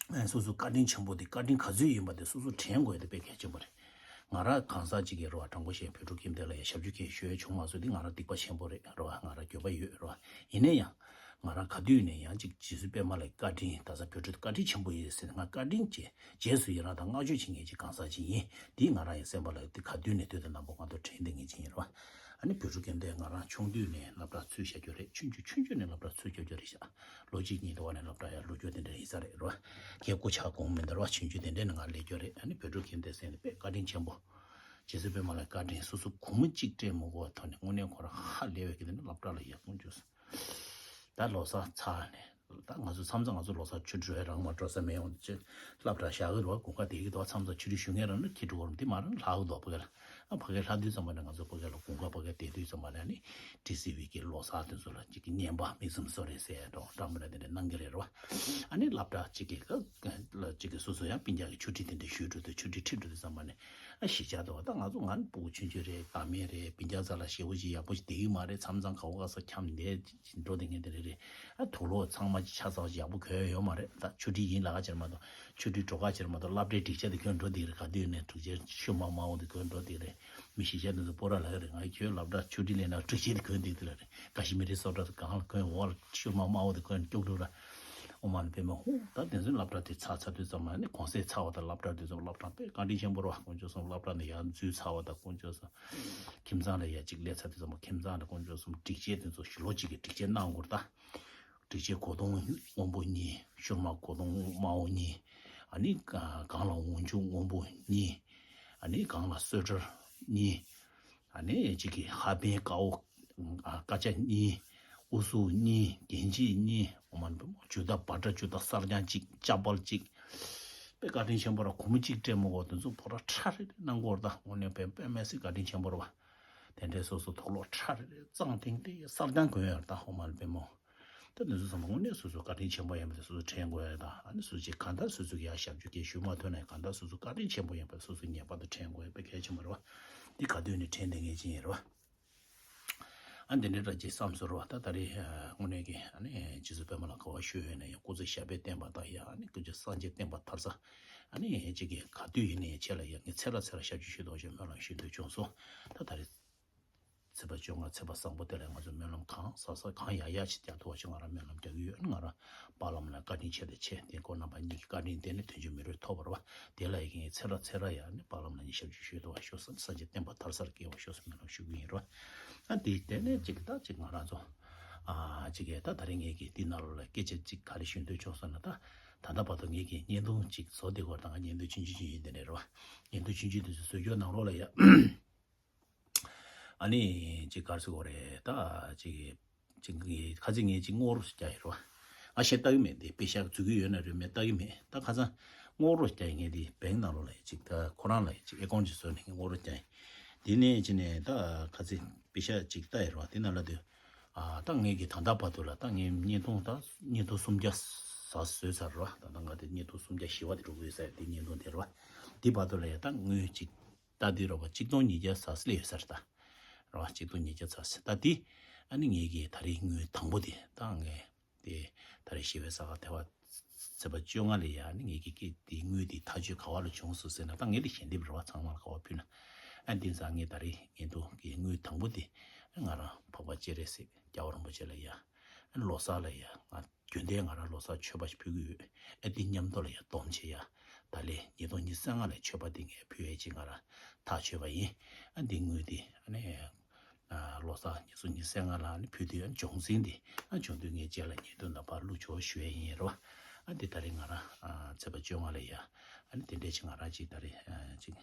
ན། སོ་སོའི་བཀའ་དྲིན་ཆེན་པོ་དེ་བཀའ་དྲིན་ག་ཚོད་ཡིན་པ་དེ་སོ་སོ་དྲན་དགོས་ཡ་དེ་དཔེ་གལ་ཆེན་པོ་རེད། ང་རང་གང་ཟག་ཅིག་གིས་རེད་བ། དྲང་པོ་བཤད་བོད་ཕྲུག་ཁྱིམ་སྡེ་ལ་ཡ་ཞབས་ཞུ་གང་ཞུ་ཡ་བྱུང་མ་སོང་། དེ་ང་རང་སྡིག་པ་ཆེན་པོ་རེད་རེད་བ། ང་རང་འགྱོད་པ་ཡོད་རེད་བ། ཡིན་ན་ཡང་། ང་རང་ག་དུས་ནས་ཡང་ཅིག་རྗེ་བཙུན་པད་མ་ལགས་བཀའ་དྲིན་ད་ས་བོད་ཕྲུག་བཀའ་དྲིན་ཆེན་པོ་ཡིན་ཟེར་ང་བཀའ་དྲིན་ཆེ་རྗེས་སུ་ཡི་རང་དང་བསྔགས་བརྗོད་བྱེད་མཁན་ཅིག་གང་ཟག་ཅིག་ཡིན། དེ་ང་རང་ཡང་སེམས་པ་ལ་དེ་ག་དུས་ནས་དུས་དང་རྣམ་པ་ང་ཚོ་དྲན་བསྡད་མཁན་ཅིག་ཡིན་རེད་བ། ཨ་ནི་བོད་ཕྲུག་ཁྱིམ་སྡེ་ང་རང་ཆུང་དུས་ནས་སློབ་གྲྭ་ཚུད་བཞག་རྒྱུ་རེད། ཆུང་ཆུང་ཆུང་ཆུང་ནས་སློབ་གྲྭ་ཚུད་རྒྱུ་རེད་ཤག་ལོ་གཅིག་གཉིས་དུ་བ་ནས་སློབ་གྲྭ་ཡར་ལོག་རྒྱུ་དེ་འདྲ་ཡིན་ས་རེད་རོ། ཁྱེད་སྐུ་ཆག་གོང་མི་འདར་བ་ཆུང་ཆུང་དེ་འདྲ་ནས་ང་ལས་རྒྱུ་རེད། ཨ་ནི་བོད་ཕྲུག་ཁྱིམ་སྡེ་ཟེར་ནས་དཔེ་བཀའ་དྲིན་ཆེན་པོ། རྗེ་བཙུན་པད་མ་ལ་བཀའ་དྲིན་སོ་སོ་སྒོར་མོ་གཅིག་སྤྲད་མ་དགོས་པ་ཐོག་ནས་དངོས་གནས་ཁོ་རང་ཧ་ལས་པའི་གི་དེ་ནི་སློབ་གྲྭ་ལ་ཡར་དགོངས་བཅོལ་སོང་། ད་ལོ་གསར་ཚར་ནས་ད་ང་ཚོ་མཚམས་མཚམས་ང་ཚོ་ལོ་གསར་ཆུ་འགྲོ་ཡ་རང་མ་འགྲོ་ས་མེད་འོང་དུས་ཚོད་སློབ་གྲྭ་བཞག་གི་འདུག་དགུན་ཁ་དེ་གི་འདུག་མཚམས་མཚམས་ཆུ་འགྲོ་ཞུ་མཁན་རང་ནི་ཁྱི་འགྲོ་བར་འདི་མ་རང་ལྷག་གི་འདུག་ཕ་གི་ལ་ཨ་ཕ་གི་ལྷག་དུས་ཙམ་པ་ནས་ང་ཚོ་ཕ་གི་ལ་དགུན་ཁ་ཕ་གི་དེ་དུས་ཙམ་པ་ནས་ནི་ཏི་སི་ཝི་གི་ལོ་གསར་དེ་ཚོ་ལ་གཅིག་གི་བརྙན་པ་མིག་བཙུམ་བཟོ་རེད་ཟེར་ཡ་འགྲོ་འགྲམ་པ་ལ་དེ་འདྲ་གནང་གི་རེད་རོ། ཨ་ནི་སློབ་གྲྭ་གཅིག་གི་གཅིག་གི་སོ་སོ་ཡང་སྤུན་ཀྱག་གི་ཆུ་ཁྲིད་དེ་འདྲ་ཞུས་འགྲོ་དུས་ཆུ་ཁྲིད་ཁྲིད་འགྲོ་དུས་ཙམ་པ་ནས་ཨ་གཞིས་ཆགས་འདུག་ད་ང་ཚོ་ང་ནི་སྤུ་གུ་ཆུང་ཆུང་རེད། བདག་མེད་རེད། སྤུན་ཀྱག་རྩ་ལ་ཞེ་པོ་ཅིག་ཡག་པོ་ཞིག་བསྡད་ཀྱི་མ་རེད། མཚམས་མཚམས་ག་བ་ག་ས་འཁྱམས་ནས་འགྲོ་བསྡད་མཁན་དེ་རེད་རེད། ཨ་དུག་ལོག་ཚང་མ་ཆ་ཚང་ཞིག་ཡག་པོ་གོན་ཡོད་མ་རེད། ད་ཆུ་ཁྲིད་ཡིན་ལབ་ཀྱི་རེད་མ་གཏོགས་ཆུ་ཁྲིད་འགྲོ་ཀྱི་རེད་མ་གཏོགས་སློབ་གྲྭའི་སྒྲིག་ཆས་དེ་གོན་འགྲོ་བསྡད་ཀྱི་རེད། ག་དུས་ནས་སྒྲིག་ཆས་ཤུར་མ་དམར་པོ་དེ་གོན་འགྲོ་བསྡད་ཀྱི་རེད། མི་གཞིས་ཆགས་དེ་ཚོ་སྤོ་ར་ལབ་ཀྱི་རེད། ང་ཁྱོད་སློབ་གྲྭ་ཆུ་ཁྲིད་སླེབས་ན་སྒྲིག་ཆས་དེ་གོན་བསྡད་ཀྱི་རེད། ག་ཤི་མི་རི་སློབ་གྲྭ་དེ་གང་ལ་གོན། འོག་ལ་ཤུར་མ་དམར་པོ་དེ་གོན་སྐྱོབ་འགྲོ་ར། ཨོ་མ་ནི་པད་མ་ཧུ། ད་དེ་ཚོའི་སློབ་གྲྭ་དེ་ཚར་ཚར་དུས་ཙམ་པ་ནི་གུང་སེང་ཚར་བ་དང་སློབ་གྲྭ་དེ་ཚོ་སློབ་གྲྭ་དཔེ་བཀའ་དྲིན་ཆེན་པོ་རེད་བ། དཀོན་མཆོག་གསུམ་སློབ་གྲྭ་ནས་ཡར་འཛུལ་ཚར་བ་དང་དཀོན་མཆོག་གསུམ་ཁྱིམ་ཚང་ལ་ཡར་གཅིག་སླེབས་ཚར་དུས་ཙམ་པ་ཁྱིམ་ཚང་ལ་དཀོན་མཆོག་གསུམ་སྒྲིག་ཆས་དེ་ཚོ་ཞི་ལོ་གཅིག་གི་སྒྲིག་ཆས་གནང་དགོས་རེད་ད། སྒྲིག་ཆས་གོས་ཐུང་སྔོན་པོ་གཉིས། ཤུར་མ་གོས་ཐུང་དམར་པོ་གཉིས། ཨ་ནི་ག་གང་ལ་འོག་འཇུག་སྔོན་པོ་གཉིས། ཨ་ནི་གང་ལ་སོ་ཊར་གཉིས། ཨ་ནི་གཅིག་གི་ཧ་པན་དཀར་པོ་ཨ་སྐར་ཆ་གཉིས། དབུ་གཟུགས་གཉིས། གྱོན་ཆས་གཉིས། འོ་མ་ནི་པད་མ་ཇུ་ཏ་བ་ཏྲ་ཇུ་ཏ་གསར་རྐྱང་གཅིག་ཅ་པལ་གཅིག་དཔེ་བཀའ་དྲིན་ཆེན་པོ་ར། སྒོར་མོ་གཅིག་སྤྲད་མ་དགོས་དེ་ཚོ་ཕོ་ར་ཁྲ་རེ་རེ་གནང་གི་ཡོད་རེད་ད། དངོས་གནས་དཔེ་དཔེ་མི་སྲིད་བཀའ་དྲིན་ཆེན་པོ་རེད་བ། དེ་འདྲའི་སོ་སོ་དུག་ལོག་ཁྲ་རེ་རེ་གཙང་ཏིང་ཏིང་གསར་རྐྱང་གོན་ཡོད་རེད་ད། འོ་མ་ནི་པད་མ། ད་དེ་ཚོ་ཚང་མ་དངོས་གནས་སོ་སོ་བཀའ་དྲིན་ཆེན་པོ་ཡིན་པ་དེ་སོ་སོ་དྲན་དགོས་ཡ་དང་། ཨ་ནི་སོ་སོ་གང་ལྟར་སོ་སོ་གི་ཡ་ཞབས་ཞུ་གལ་ཞུ་མ་ཐུབ་ན་ཡང་གང་ལྟར་སོ་སོ་བཀའ་དྲིན་ཆེན་པོ་ཡིན་པ་སོ་སོ་ངེས་པར་དུ་དྲན་དགོས་ཡ་དཔེ་གལ་ཆེན་པོ་རེད་བ། འདི་ག་དུས་ནས་དྲན་བསྡད་མཁན་ཅིག་ཡིན་རེད་བ། ཨ་འདི་འདྲའི་འདྲ་ཅིག་བསམ་སོང་རེད་བ། ད་ད་རེས་དངོས་གནས་ཀྱི་ཨ་ནི་རྗེ་བཙུན་པད་མ་ལ་ག་བ་ཞུ་ཡོད་ན་ཡང་སྐུ་ཚེ་ཞབས་པད་བརྟན་པ་དང་ཡ་ཨ་ནི་སྐུ་ཚེ་སངས་རྒྱས་བསྟན་པ་དར་ས། ཨ་ནི་ཅིག་གི་ག་དུས་ཡིན་ནའི་ཆེད་ལ་ཡ་ངས་ཚེ་རབས་ཚེ་རབས་ཞབས་ཞུ་ཞུ་དོགས་ཞེས་སྨོན་ལམ་ཞུ་འདོད་བྱུང་སོང་། ད་ད་རེས། ཚེས་པ་བཅོ་ལྔ་ཚེས་པ་བཟང་པོ་དེ་ལ་ང་ཚོ་སྨོན་ལམ་གང་ཟབ་ཟབ་གང་ཡག་ཡག་ཅིག་རྒྱག་ཐུབ་པ་ཞིག་ང་རང་སྨོན་ལམ་རྒྱག་གི་ཡོད། ང་རང་དཔའ་ལམ་ལ་བཀའ་དྲིན་ཆེ་དང་ཆེ། དེ་ཁོ་རྣམ་པ་གཉིས་ཀྱི་བཀའ་དྲིན་དེ་ནི་དོན་ཆེན་མི་རུ་ཐོབ་པར་བ། དེ་ལ་ཡི་གེ་ཚེ་རབས་ཚེ་རབས་ཡང་ནི་དཔའ་ལམ་ལ་ཉེ་ཞབས་ཀྱི་ཞུས་ཐུབ་པ་ཤོག་ཟེར། སངས་རྒྱས་བསྟན་པ་དར་སར་སྐྱེ་བ་ཤོག་ཟེར་སྨོན་ལམ་ཞུ་གི་ཡིན་རོ། ཨ་དེ་དེ་ནས་ཅིག་ད་ཅིག་ང་རང་ཚོ་ཨ་ཅིག་གི་ད་ད་རེས་ངེད་ཀྱི་འདི་ནང་ལོགས་ལ་སྐད་ཆ་ཅིག་ག་རེ་ཞུ་འདོད་བྱུང་སོང་ན། ད་ད་ལྟ་བར་དུ་ངེད་ཀྱི་བརྙན་ཐུང་ཅིག་བཟོ་བསྡད་ཀྱི་ཡོད་རེད། ད་ང་བརྙན་ཐུང་ཆུང་ཆུང་ཆུང་ཡིན་དེ་ནས་རེད་བ། བརྙན་ཐུང་ཆུང་ཆུང་དེ་ཚོ་བཟོ་རྒྱུ་ནང་ལོགས་ལ་ཡ། ཨ་ནི་ཅིག་ག་རེ་ཟེར་དགོས་རེད་ད། ཅིག་ཅིག་ངས་ཁ་ཚིག་ངས་ཅིག་བསྔོགས་རོགས་རྒྱག་ཡིན་རོ། ང་ཞེ་ལྟ་གི་མེད། དེ་དཔེ་ཤག་འཛུལ་གི་ཡོད་ན་རེད་མེད་ལྟ་གི་མེད། ད་ཁ་སང་བསྔོགས་རོགས་རྒྱག་ཡིན། ངས་དེ་བེང་ནང་ལོགས་ལ་ཅིག་ད་ཁོ་རང་ལ་ཅིག་ཨེ་ཀོན་ཅིག་བཟོས་ནས་བསྔོགས་རོགས་རྒྱག་ཡིན། དེ་ནས་ཅི་ནས་ད་ཁ་ཚིག་དཔེ་ཤག་ཅིག་ལྟ་ཡིན་རོ། དེ་ནང་ལ་དུས་ཨ་ད་ངས་ཀྱི་ད་ལྟ་བར་དུ་ལ་ད་ངས་བརྙན་ཐུང་ད་བརྙན་ཐུང་སུམ་བརྒྱ་ཟ་བཟོས་ཚར་རོ། ད་ལྟ་ང་དེ་བརྙན་ཐུང་སུམ་བརྒྱ་བཞི་བ་དེ་འགྲོ་གི་ཡོད་ས་རེད། དེ་བརྙན་ཐུང་དེ་རོ། དེ་བར་དུ་ལ་ཡ་ད་དངུལ་ཅིག་ལྟ་དུས་རོ་བ་གཅིག་སྟོང་ཉིས་བརྒྱ་ཟ་སླེབས་ཡོད་ས་རེད་ད། རོ་བ་གཅིག་སྟོང་ཉིས་བརྒྱ་ཟ་སླེབས། ད་དེ་ཨ་ནི་ངས་ཀྱི་ད་རེས་དངུལ་དང་པོ་དེ་ད་ངས་དེ་ད་རེས་ཞི་བའི་ས་ག་ཐེ་བ་ཚེས་པ་བཅོ་ལྔ་ལ་ཡ་ཨ་ནི་ངས་ཀྱི་ཀི་དེ་དངུལ་དེ་ཐག་གཅོད་ག་བ་ལ་བྱུང་སོང་ཟེར་ན། ད་ངས་དེ་ཞལ་འདེབས་རོ་བ་ཚང་མ་ལ་ག་བ་ཕུལ་ན། ཨ་དེ་ཙང་ངས་ད་རེས་ངས་དུ་ཀྱི་དངུལ་དང་པོ་དེ་ང་རང་འཕགས་པ་སྤྱན་རས་གཟིགས་རྒྱལ་བ་རིན་པོ་ཆེ་ལ་ཡ་ཨ་ནི་ལོ་གསར་ལ་ཡ་ང་རྒྱུན་ལྡན་ང་རང་ལོ་གསར་མཆོད་པ་ཞིག་ཕུལ་གི་ཡོད། ཨེ་འདི་མཉམ་དུ་ལ་ཡ་སྡོམ་བྱེད་ཡ། ད་ལན་ཉིས་སྟོང་ཉི་ཤུ་རྩ་ལྔ་ལ་མཆོད་པ་འདི་ངས་ཕུལ་ཡས་ཅིག་ང་རང་ཐག་ཆོད་པ་ཡིན། ཨ་འདི་དངུལ་འདི་ཨ་ནི་ཨ་ལོ་གསར་ཉིས་སྟོང་ཉི་ཤུ་རྩ་ལྔ་ལ་ཨ་ནི་ཕུལ་དུས་ཨ་ནི་བྱུང་ཟིན་འདི་ཨ་བྱུང་དུས་ངས་རྗེས་ལ་ཉིས་སྟོང་ལ་ཕར་བླུག་ཆོག་ཞུ་ཡས་ཡིན་རོ། ཨ་འདི་ད་རེས་ང་རང་ཨ་ཚེས་པ་བཅོ་ལྔ་ལ་ཡ་ཨ་ནི་དེ་འདྲས་ཅིག་ང་རང་ཅིག་ད་རེས་ཨ་ཅིག་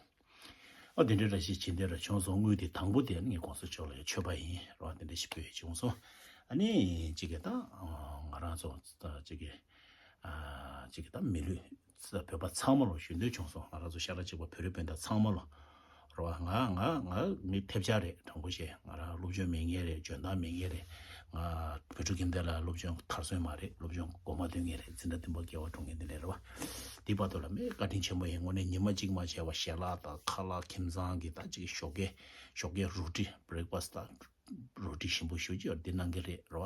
ཨོ་དེ་འདྲའི་ར་ཞིག་བྱེད་འདོད་ར་བྱུང་སོང་། དངུལ་དེ་དང་པོ་དེ་ནི་ངས་གོང་ས་མཆོག་ལ་ཡང་མཆོད་པ་ཡིན་རོ། དེ་འདྲ་ཞིག་ཕུལ་ཡས་བྱུང་སོང་། ཨ་ནི་གཅིག་གི་ད་ང་རང་ཚོ་གཅིག་གི་གཅིག་གི་ད་མི་ལུས་བོད་པ་ཚང་མ་ལ་ཞུ་འདོད་བྱུང་སོང་། ང་རང་ཚོ་ཤ་ཁྲག་གཅིག་པ་བོད་རིགས་སྤུན་ཟླ་ཚང་མ་ལ་རོ། ང་ང་ང་མི་ཐེབས་ཆག་རེད། དྲང་པོ་བཤད། ང་རང་སློབ་སྦྱོང་མེད་མཁན་རེད། འཇོན་ཐང་མེད་མཁན་རེད། ང་བོད་ཕྲུག་ཁྱིམ་སྡེ་ལ་སློབ་སྦྱོང་མཐར་སོན་མ་རེད། སློབ་སྦྱོང་འགོ་མ་ཐོན་མཁན་རེད། འཛིན་གྲྭ་བདུན་པ་བརྒྱད་པ་འགྲོ་མཁན་དེ་འདྲ་རེད་བ། དེ་བར་དུ་ལ་མི་བཀའ་དྲིན་ཆེན་པོ་ཡིན། དངོས་གནས་ཉི་མ་གཅིག་མ་བྱས་པ་ཞལ་ལག་དང་ཁ་ལག་ཁྱིམ་ཚང་གི་ད་ཅིག་ཞོགས་ཀས་ཞོགས་ཀས་རོ་ཊི་བྷི་རེག་ཕ་སི་དང་རོ་ཊི་ཞིམ་པོ་ཞུ་ཅིག་ཡོད་འདི་གནང་གི་རེད་རོ།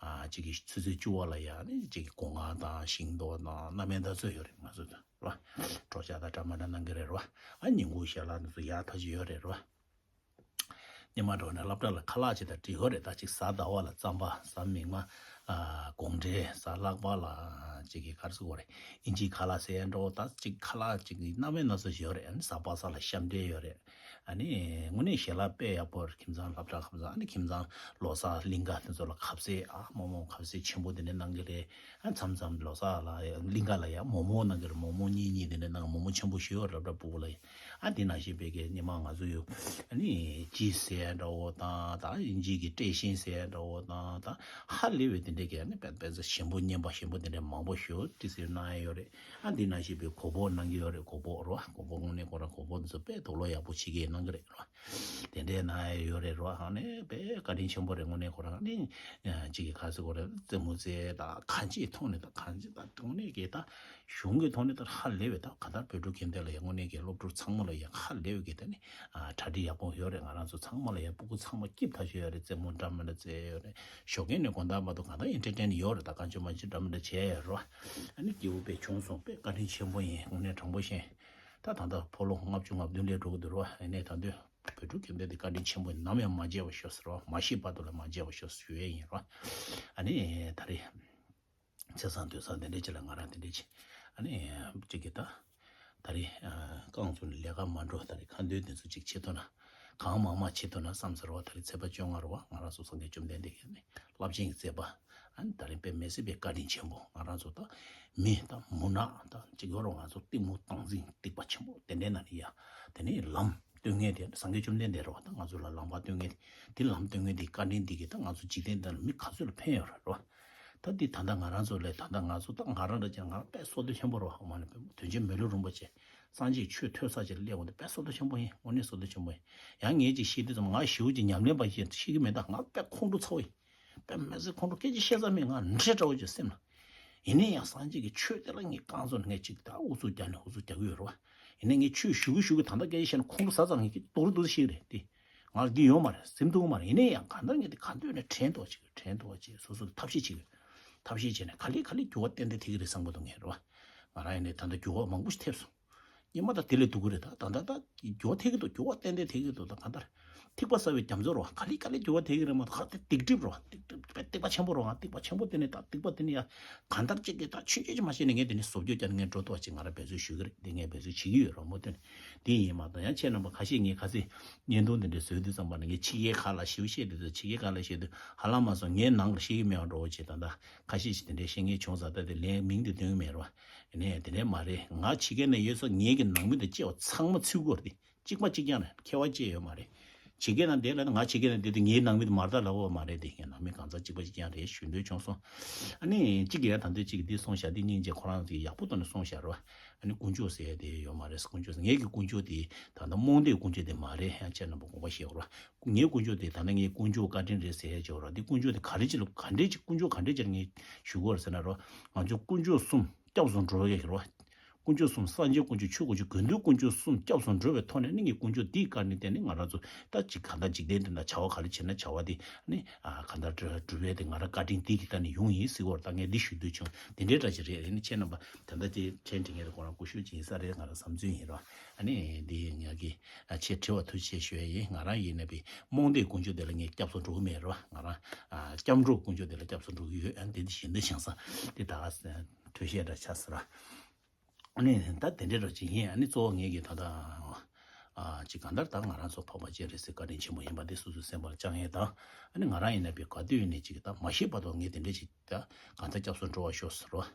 ཨ་ཅིག་གི་ཆུ་ཚོད་བཅུ་པ་ལ་ཡ་ནི་ཅིག་གི་སྒོ་ང་དང་ཤིང་ཏོག་དང་སྣ་མིན་འདི་ཚོ་ཡོད་རེད། ང་ཚོ་དང་རོ་གྲོ་ཆ་དང་འདྲ་མི་འདྲ་གནང་གི་རེད་རོ། ཨ་ཉིན་གུང་ཞལ་ལག་འདི་ཚོ་ཡག་ཐག་ཆོད་ཡོད་རེད་རོ། ཉི་མ་འགྲོ་ནས་སློབ་གྲྭ་ལ་ཁ་ལག་ཅིག་དང་འགྲིག་གི་རེད། ད་ཅིག་གཟའ་ཟླ་བ་ལ་རྩམ་པ། གཟའ་མིག་དམར་ ཨ་དགོང་འགྲེལ་གཟའ་ལྷག་པ་ལ་ཅིག་གི་ག་རེ་ཟེར་དགོས་རེད། ཨིན་ཇིའི་ཁ་ལག་ཟེར་ཡ་འདྲ་བོ་ད་ཅིག་ཁ་ལག་ཅིག་གི་རྣམ་པ་སྣ་ཚོགས་ཡོད་རེད། ཨ་ནི་གཟའ་པ་སངས་ལ་ཤམ་འབྲས་ཡོད་རེད། ཨ་ནི་དངོས་གནས་ཞལ་ལག་དཔེ་ཡག་པོ་རེད། ཁྱིམ་ཚང་སློབ་གྲྭ་ཁ་ཚང་། ཨ་ནི་ཁྱིམ་ཚང་ལོ་གསར་གླིང་ག་དེ་ཚོ་ལ་ཁ་ཟས་ཨ་མོག་མོག་ཁ་ཟས་ཆེན་པོ་དེ་འདྲ་གནང་གི་རེད། ཨ་མཚམས་མཚམས་ལོ་གསར་ལ་གླིང་ག་ལ་ཡ་མོག་མོག་གནང་གི་རེད། མོག་མོག་གཉིས་གཉིས་དེ་འདྲ་གནང་། མོག་མོག་ཆེན་པོ་ཞིག་ཡོད་རེད་སློབ་གྲྭ་ཕྲུ་གུ་ལ་ཡ། ཨ་དེ་ནང་བཞིན་པའི་གི་ཉི་མ་ང་ཚོ་ཡོད། ཨ་ནི་ཅི་ཟེར་ཡ་འདྲ་བོ་དང་ད་ཨིན་ཇི་གི་སྤྲེལ་ཤིང་ཟེར་ཡ་འདྲ་བོ་དང་ད་ཧ་ལས་པའི་དེ་འདྲའི་གི་ཨ་ནི་དཔེ་དཔེ་ཚོ་ཞིམ་པོ་སྙན་པ་ཞིམ་པོ་དེ་འདྲའི་མང་པོ་ཞིག་ཏི་སེ་གནང་ཡ་ཡོད་རེད། ཨ་འདི་ནང་བཞིན་པའི་གོ་ཕོགས་གནང་གི་ཡོད་རེད། གོ་ཕོགས་རོ། གོ་ཕོགས་དངོས་གནས་ཁོ་རང་གོ་ཕོགས་འདི་ཚོ་དཔེ་དོགས་ལོ་ཡག་པོ་བྱེད་ཀྱི་གནང་གི་རེད་རོ། དེ་འདྲའི་གནང་ཡ་ཡོད་རེད་རོ། ཨ་ནི་དཔེ་བཀའ་དྲིན་ཆེན་པོ་རེད། དངོས་གནས་ཁོ་རང་ནི་ཅིག་གི་ག་ཟེར་དགོས་རེད། རྩེད་མོ་རྩེ་ད་གང་ཅིའི་ཐོག་ནས་ད་གང་ཅི་ད་དངོས་གནས་ཀྱི་ད་གཞུང་གི་ཐོག་ནས་ད་ཧ་ལས་པའི་ད་ག་ད་བོད་ཕྲུག་ཁྱིམ་སྡེ་ལ་ཡ་དངོས་གནས་ཀྱི་སློབ་ཕྲུག་ཚང་མ་ལ་ཡ་ཧ་ལས་པའི་གི་ད་ནི་ཨ་གྲ་སྒྲིག་ཡག་པོ་ཡོད་རེད། ང་རང་ཚོ་ཚང་མ་ལ་ཡ་སྤུ་གུ་ཚང་མ་སྐྱིད་ཐག་ཆོད་ཡོད་རེད། རྩེད་མོ་འདྲ་མི་འདྲ་རྩེ་ཡོད་རེད། ཞོགས་ཀས་ནས་དགོང་དག་བར་དུ་གང་ལྟར་ཨེན་ཊར་ཊེན་ཡོད་རེད། ད་གང་བྱུང་མང་བྱུང་འདྲ་མི་འདྲ་བྱས་ཡོད་རེད་བ། ཨ་ནི་སྐྱིད་པོ་དཔེ་བྱུང་སོང་། དཔེ་བཀའ་དྲིན་ཆེན་པོ་ཡིན། དངོས་གནས་དྲང་པོ་བཤད། ད་ད་ལྟ་ཕོ་ལོ་ལྔ་བཅུ་ང་བདུན་སླེབས་འགྲོ་གི་འདུག་རེད་བ། ཡིན་ནའི་ད་དུང་བོད་ཕྲུག་ཁྱིམ་སྡེ་འདི་བཀའ་དྲིན་ཆེན་པོ་ཡིན། ནམ་ཡང་མ་བརྗེད་པ་ཤོག་ཟེར་བ། མ་ཤི་བར་དུ་ལ་མ་བརྗེད་པ་ཤོག་ཟེར་ཞུ་ཡས་ཡིན་རེད་བ། ཨ་ནི་ད་རེས་ཚེས་བཟང་དུས་བཟང་དེ་འདྲས་ཅིག་ལ་ང་རང་དེ་འདྲས་ཅིག་ཨ་ནི་ཅིག་གི་ད། ད་རེས་རྐང་བཙུགས་ནས་ལས་ཀ་མ་འགྲོ། ད་རེས་ཁ་འདོན་དེ་ཚོ་ཅིག་བྱེད་ཐུབ་ན། གང་མང་མང་བྱེད་ཐུབ་ན་བསམ་ཟེར་བ། ད་རེས་ཚེས་པ་བཅོ་ལྔ་རེད་བ། ང་རང་ཚོ་སངས་རྒྱས་བཅོམ་ལྡན་འདས་ཀྱི་ནི་རླབས་ཆེན་གྱི་མཛད་པ། ཨ་ནི་ད་རེས་དཔེ་མི་སྲིད་པའི་བཀའ་དྲིན་ཆེན་པོ། ང་རང་ཚོ་ད་མི་ད་མུན་ནག་ད་ཅིག་ཡོད་རེད། ང་ཚོ་གཏི་མུག་དྭངས་འཛིན་སྡིག་པ་ཆེན་པོ་དེ་འདྲའི་ནང་ནས་ཡ་དེ་ནས་ལམ་སྟོན་མཁན་དེ་སངས་རྒྱས་བཅོམ་ལྡན་འདས་རེད་བ། ད་ང་ཚོ་ལ་ལམ་ཁ་སྟོན་མཁན་དེ། ལམ་སྟོན་མཁན་དེའི་བཀའ་དྲིན་འདི་གིས་ད་ང་ཚོ་འཇིག་རྟེན་འདི་ལ་མི་ག་ཚོད་ལ་ཕན་ཡོད་རེད་བ། ད་འདི་ད་ལྟ་ང་རང་ཚོ་ལས་ད་ལྟ་ང་ཚོ་ད་ང་རང་འདྲ་ཅན་ང་རང་དཔེ་བསོད་བདེ་ཆེན་པོ་རེད་བ། མ་ནི་དོན་ཆེན་མི་ལུས་རིན་པོ་ཆེ་སངས་རྒྱས་ཆོས་ཐོས་ས་ཅིག་སླེབས་འོང་དུས་དཔེ་བསོད་བདེ་ཆེན་པོ་ཡིན། དངོས་གནས་བསོད་བདེ་ཆེན་པོ་ཡིན། ཡང་ངས་ཅིག་ཤེས་དུས་ཙམ་ང་ཞེ་པོ་ཅིག་ཉམས་ལེན་པ་ཞིག་ཤེས་ཀྱི་མེད། ད་ང་དཔེ་ཁོང་ཁྲོ་ཚ་བོ་ཡིན། དཔེ་མི་སྲིད་ཁོང་ཁྲོ་སྐད་ཆ་བཤད་ས་མེད། ང་འདྲེ་འདྲ་བོ་ཅིག་སེམས་ལ། ཡིན་ན་ཡང་སངས་རྒྱས་ཀྱི་ཆོས་དེ་ལ་ངས་རྐང་བཙུགས་ནས་ངས་ཅིག་ད་ཨུ་ཚུགས་རྒྱག་ནས་ཨུ་ཚུགས་རྒྱག་གི་ཡོད་རེད་བ། ཡིན་ན་ངས་ཆོས་ཞུ་གི་ཞུ་གི་ད་ལྟ་སྐད་ཆ་བཤད་ན་ཁོང་ཁྲོ་ཟ་ཙང་ངས་ཀྱི་རྡོག་རྡོག་ཤིག་རེད་དེ། ང་ལ་འདི་ཡོད་མ་རེད། སེམས་སྡུག་མ་རེད། ཡིན་ན་ཡང་གང་ལྟར་ངས་དེ་ག་འདོད་ནས་དྲན་ཐོག་ཅིག་དྲན་ཐོག་ཅིག་སོ་སོ་ཐབས་ཤེས་བྱེད་དགོས། ཐབས་ཤེས་བྱས་ནས་ག་ལེ་ག་ལེ་འགྱུར་བ་ཏན་ཏན་ཐེབས་ཀྱི་རེད་བསམ་གྱི་འདུག་ངས་རེད་བ། ང་རང་ཡིན་ནའི་ད་ལྟ་འགྱུར་བ་མང་པོ་ཞིག་ཐེབས་སོང་། སྔོན་མ་དང་དེ་ལས་སྡུག་གི་རེད། ད་ད་ད་ད་འགྱུར་བ་ཐེབས་ཀྱི་འདུག་འགྱུར་བ་ཏན་ཏན་ཐེབས་ཀྱི་འདུག་ད་གང་ལྟར་ཐིགས་པ་གསར་བའི་རྒྱ་མཚོ་རེད་བ། ག་ལེ་ག་ལེ་འགྱུར་བ་ཐེབས་ཀྱི་རེད་མ་གཏོགས་ག་དེ་སྡིག་སྒྲིབ་རེད་བ། སྡིག་སྒྲིབ་དཔེ་སྡིག་པ་ཆེན་པོ་རེད་བ། སྡིག་པ་ཆེན་པོ་དེ་ནི་ད་སྡིག་པ་དེ་ནི་ཡ་གང་ལྟར་ཅིག་གིས་ད་ཆུང་ཆུང་ཅིག་མ་བྱས་ནས་ངས་དེ་ནི་བཟོ་བཅོས་བརྒྱབ་ནས་ངས་འགྲོ་ཐུབ་པ་ཅིག་ང་རང་འབད་རྩོལ་ཞུ་གི་རེད། དེ་ངས་འབད་རྩོལ་བྱེད་ཀྱི་ཡོད་རེད་མོ། དེ་ནི་དེ་ཡིན་མ་གཏོགས་ཡང་ཁྱེད་རྣམ་པ་ཁ་ཤས་ངས་ཁ་སང་བརྙན་ཐུང་དེ་འདྲ་བཟོས་དུས་ཙམ་པ་ནས་ངས་ཕྱི་རྒྱལ་ཁག་ལ་ཞེ་པོ་བཤད་དུས་ཚོད་ཕྱི་རྒྱལ་ཁག་ལ་བཤད་དུས་ཧ་ལམ་མ་སོང་། ངའི་ནང་ལ་བཤད་ཀྱི་མེད་པ་འདྲ་བོ་ཅིག་ད་ལྟ་ཁ་ཤས་ཤིག་དེ་འདྲའི་བཤད་མཁན་བྱུང་ཙང་ད་དེ་ལན་མིང་དེ་འདོན་གྱི་མེད་རེད་བ། ཡིན་ནའི་དེ་འདྲའི་མ་རེད། ང་ཕྱི་རྒྱལ་ནང་ཡོད་ཙང་ངེད་ཀྱི་ནང་མི་དང་བཅས་པ་ཚང་མ་ཚུད་དགོས་རེད། གཅིག་པ་གཅིག་རྐྱང་རེད། ཁྱད་པར་ཅི་ཡོད་མ་རེད། ཕྱི་རྒྱལ་ནང་བསྡད་ལ་ན་ང་ཕྱི་རྒྱལ་ནང་བསྡད་དུས་ངའི་ནང་མི་དེ་མ་རེད་ད་ལབ་དགོས་མ་རེད། དེ་ངའི་ནང་མི་གང་ཚང་གཅིག་པ་གཅིག་རྐྱང་རེད་ཞུ་འདོད་བྱུང་སོང་། ཨ་ནི་གཅིག་གིས་ཡ་ད་འདོད་གཅིག་གིས་འདི་གསུངས་ཤག་འདི་སྙིང་རྗེ་ཁོ་རང་ཚོས་ཡག་པོ་བཏོན་ནས་གསུངས་ཤག་རེད་བ། ཨ་ནི་དཀོན་མཆོག་ཟེར་ཡ་དེ་ཡོད་མ་རེད། དཀོན་མཆོག་ཟེར་ངེད་ཀྱི་དཀོན་མཆོག་དེ་ད་ལྟ་རྨོངས་དད་དཀོན་མཆོག་དེ་མ་རེད། ཡང་ཁྱེད་རྣམ་པ་དགོངས་པ་བཞེས་རོགས། ངའི་དཀོན་མཆོག་དེ་ད་ལྟ་ངའི་དཀོན་མཆོག་བཀའ་དྲིན་རེད་ཟེར་ཡ་ཅིག་ཡོད་རེད། འདི་དཀོན་མཆོག་དེ་ག་རེ་ཅིག་ལ་ག་འདྲས་ཅིག་དཀོན་མཆོག་ག་འདྲས་ཅིག་ལ་ངས་ཞུ་དགོས་རེད་ཟེར་ན་རོ། ང་ཚོ་དཀོན་མཆོག་གསུམ་སྐྱབས་སུ་འགྲོ་ཡ་ཡོད་རེད་བ། དཀོན་མཆོག་གསུམ་སངས་རྒྱས་དཀོན་མཆོག་ཆོས་དཀོན་མཆོག་དགེ་འདུན་དཀོན་མཆོག་གསུམ་སྐྱབས་སུ་འགྲོ་བའི་ཐོག་ནས་ནི་ངའི་དཀོན་མཆོག་འདིའི་བཀའ་དྲིན་བརྟེན་ནས་ང་རང་ཚོ་ད་ཅིག་གང་ལྟར་འཇིག་རྟེན་འདི་ན་བྱ་བ་ག་རེ་བྱས་ན་བྱ་བ་དེ་ནི་ཨ་གང་ལྟར་འགྲུབ་པའི་དེ་ང་རང་བཀའ་དྲིན་འདི་གི་ད་ནི་ཡོང་ཡིན་ཟེར་བར་ད་ངས་འདི་ཞུ་འདོད་བྱུང་། དེ་འདྲའི་འདྲ་ཅིག་རེད། ཨ་ནི་ཁྱེད་རྣམ་པ་ད་ལྟ་དེ་ཕྲན་དེ་ངས་ཁོ་རང་སྐུ་ཞབས་ཅིག་ཡིན་ས་རེད། ང་རང་བསམ་ཚུལ་ཡིན་རོགས། ཨ་ནི་འདི་ངས་ཀྱི་ཨ་ཆེད་དྲི་བ་ཐུགས་རྗེ་ཆེ་ཞུ་ཡ་ཡིན། ང་རང་ཡིན་ན་པའི་རྨོངས་དད་དཀོན་མཆོག་དེ་ལ་ངས་སྐྱབས་སུ་འགྲོ་གི་མེད་རོགས། ང་རང་ཨ་སྐྱབས་འགྲོ་དཀོན་མཆོག་དེ་ལ་སྐྱབས་སུ་འགྲོ་གི་ཡོད། ཨ་ནི་དེ་འདི་ཞིག་འདི་བཞེངས་ས་དེ་ད་ག་ཐོས་བཤད་འདྲ་ཆགས་ས་ར། ཨ་ནི་ད་དེ་འདྲའི་རོ་ཅིག་ཡིན། ཨ་ནི་གཙོ་བོ་ངེད་ཀྱི་ད་ལྟ་ཨ་ཅིག་གང་ལྟར་ད་ང་རང་ཚོ་འཕགས་པ་སྤྱན་རས་གཟིགས་བཀའ་དྲིན་ཆེན་པོ་ཡིན་པ་དེ་སོ་སོའི་སེམས་པར་བཅངས་ཡས་དང་། ཨ་ནི་ང་རང་ཡིན་ན་པའི་ག་དུས་ཡིན་ནའི་ཅིག་ད་མ་ཤི་བར་དུ་ངས་དེ་འདྲའི་ཅིག་ད་གང་ལྟར་སྐྱབས་སུ་འགྲོ་བར་ཤོག་ཟེར་རོ།